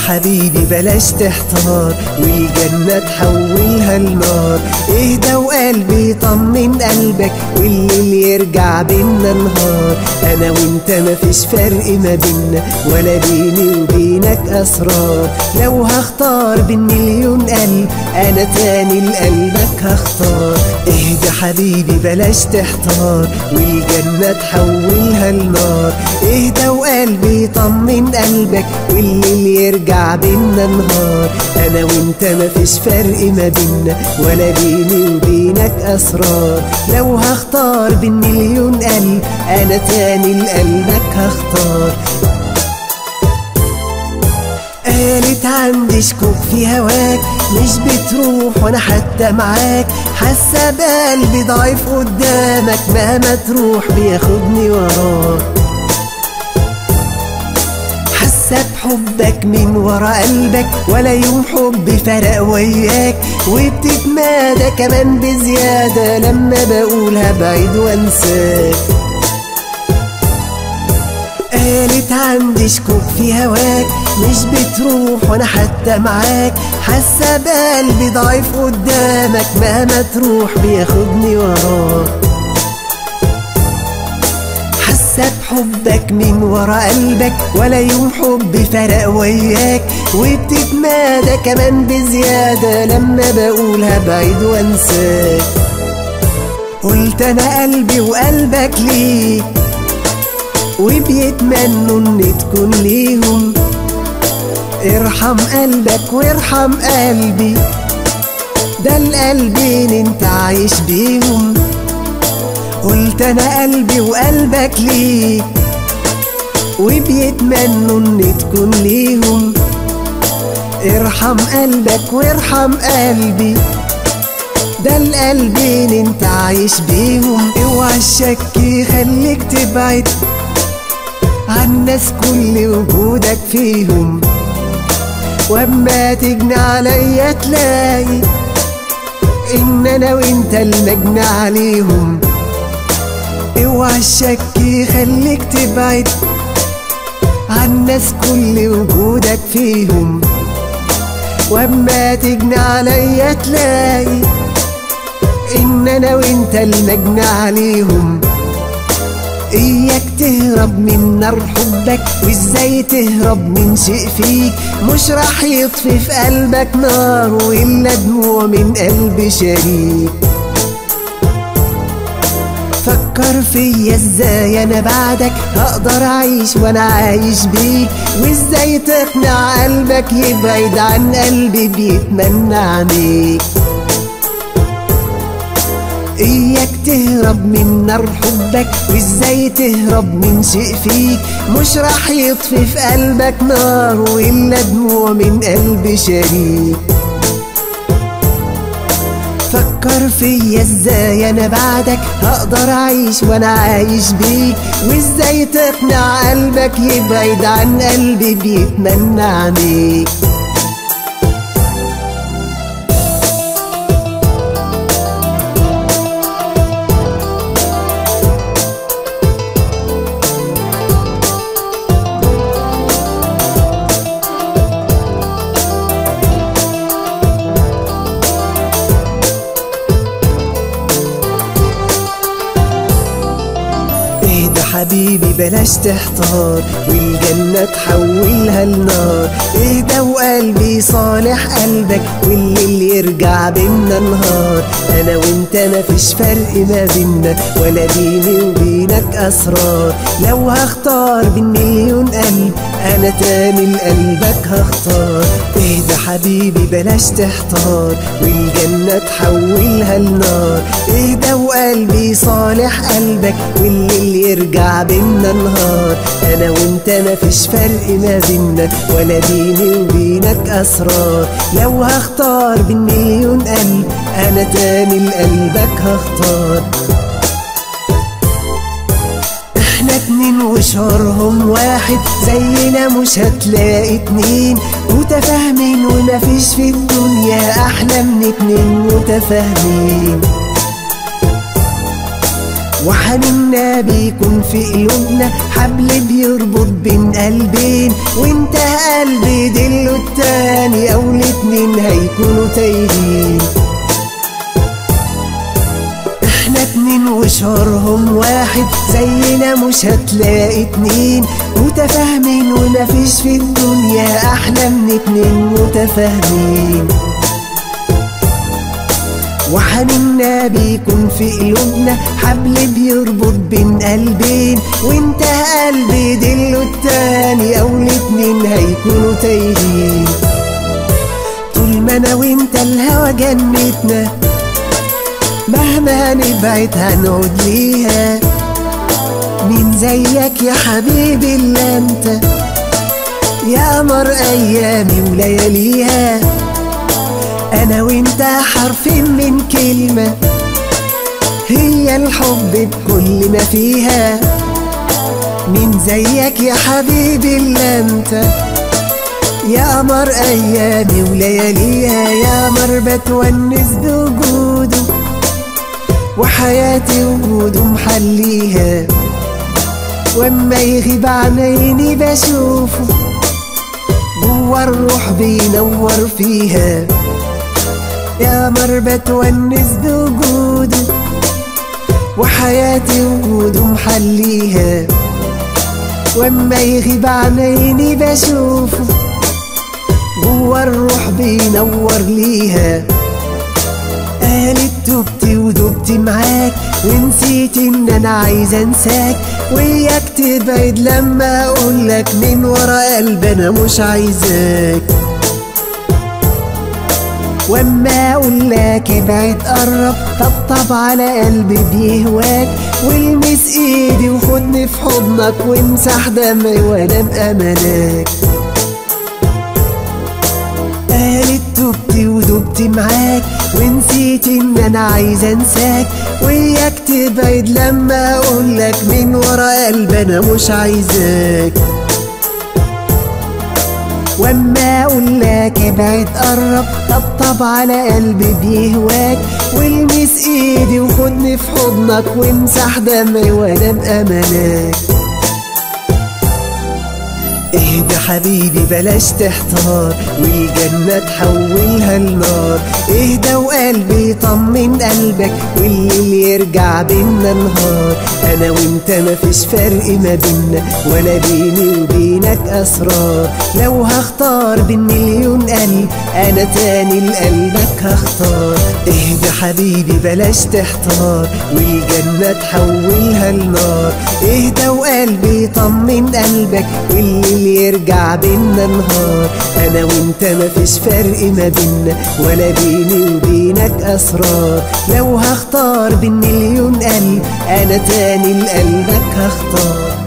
حبيبي بلاش تحتار، والجنة تحولها لنار. اهدى وقلبي طمن قلبك، والليل يرجع بينا نهار. انا وانت مفيش فرق ما بينا، ولا بيني وبينك اسرار. لو هختار بين مليون قلب، انا تاني لقلبك هختار. اهدى حبيبي بلاش تحتار، والجنة تحولها لنار. اهدى وقلبي طمن قلبك، والليل يرجع بينا نهار. انا وانت مفيش فرق ما بينا، ولا بيني وبينك اسرار. لو هختار بين مليون قلب، انا تاني لقلبك هختار. قالت عندي شكوك في هواك، مش بتروح وانا حتى معاك. حاسه بقلبي ضعيف قدامك، مهما تروح بياخدني وراك. حاسه بحبك من ورا قلبك، ولا يوم حبي فرق وياك. وبتتمادى كمان بزيادة، لما بقولها بعيد وانساك. قالت عندي شكوك في هواك، مش بتروح وانا حتى معاك. حاسه بقلبي ضعيف قدامك، مهما تروح بياخدني وراك. حاسه بحبك من ورا قلبك، ولا يوم حبي فرق وياك. وبتتمادى كمان بزيادة، لما بقولها بعيد وانساك. قلت انا قلبي وقلبك ليك، وبيتمنوا ان تكون ليهم. ارحم قلبك وارحم قلبي، ده القلبين انت عايش بيهم. قلت انا قلبي وقلبك ليك، وبيتمنوا ان تكون ليهم. ارحم قلبك وارحم قلبي، ده القلبين انت عايش بيهم. اوعى الشك يخليك تبعد عن ناس كل وجودك فيهم. واما تجني عليا تلاقي ان انا وانت المجني عليهم. اوعى الشك يخليك تبعد عن ناس كل وجودك فيهم. واما تجني عليا تلاقي ان انا وانت المجني عليهم. اياك تهرب من نار حبك، وازاي تهرب من شيء فيك. مش راح يطفي في قلبك نار، والا دموع من قلب شريك. فكر فيا ازاي انا بعدك هقدر اعيش وانا عايش بيك. وازاي تقنع قلبك يبعد عن قلبي بيتمنى عينيك. اياك تهرب من نار حبك، وازاي تهرب من شيء فيك. مش راح يطفي في قلبك نار، والا دموع من قلب شريك. فكر فيا ازاي انا بعدك هقدر اعيش وانا عايش بيك. وازاي تقنع قلبك يبعد عن قلبي بيتمنى عينيك. اهدى حبيبي بلاش تحتار، والجنة تحولها لنار. اهدى وقلبي صالح قلبك، والليل يرجع بينا نهار. انا وانت مفيش فرق ما بينا، ولا بيني وبينك اسرار. لو هختار بين مليون قلب، انا تاني لقلبك هختار. اهدى حبيبي بلاش تحتار، والجنة تحولها لنار. اهدى وقلبي صالح قلبك، والليل يرجع بينا نهار. انا وانت مفيش فرق ما بينا، ولا بيني وبينك اسرار. لو هختار بين مليون قلب، انا تاني لقلبك هختار. احنا اتنين وشعورهم واحد، زينا مش هتلاقي اتنين. متفاهمين ومفيش في الدنيا احلى من اتنين متفاهمين. وحنيننا بيكون في قلوبنا حبل بيربط بين قلبين، وانت قلبي دله التاني او الاتنين هيكونوا تايهين. احنا اتنين وشعورهم واحد، زينا مش هتلاقي اتنين، متفاهمين ومفيش في الدنيا احلى من اتنين متفاهمين. وحنيننا بيكون في قلوبنا حبل بيربط بين قلبين، وانت قلبي دله التاني او الاتنين هيكونوا تايهين. طول ما انا وانت الهوى جنتنا، مهما هنبعد هنعود ليها. مين زيك يا حبيبي الا انت، يا قمر ايامي ولياليها. انا وانت حرفين من كلمة، هي الحب بكل ما فيها. مين زيك يا حبيبي الا انت، يا قمر ايامي ولياليها. يا قمر بتونس بوجوده، وحياتي وجوده محليها. واما يغيب عن عيني بشوفه، جوا الروح بينور فيها. يا قمر بتونس بوجوده، وحياتي وجوده محليها. واما يغيب عن عيني بشوفه، جوا الروح بينور ليها. قالت تبتي ودبتي معاك، ونسيت ان انا عايز انساك، وياك تبعد لما اقولك من ورا قلبي انا مش عايزاك. واما اقولك ابعد قرب، طبطب على قلبي بيهواك، والمس ايدي وخدني في حضنك، وامسح دمعي وانا بامانك. قالت تبتي ودبتي معاك، ونسيت ان انا عايز انساك، وياك تبعد لما اقولك من ورا قلبي انا مش عايزاك. واما اقولك ابعد قرب، طبطب على قلبي بيهواك، والمس ايدي وخدني في حضنك، وامسح دمعي وانا بامانك. اهدى حبيبي بلاش تحتار، والجنة تحولها لنار. اهدى وقلبي طمن قلبك، والليل يرجع بينا نهار. انا وانت مفيش فرق ما بينا، ولا بيني وبينك اسرار. لو هختار بين مليون قلب، انا تاني لقلبك هختار. اهدى حبيبي بلاش تحتار، والجنة تحولها لنار. اهدى وقلبي طمن قلبك، والليل يرجع بينا نهار. انا وانت مفيش فرق ما بينا، ولا بيني وبينك اسرار. لو هختار بين مليون قلب، انا تاني لقلبك هختار.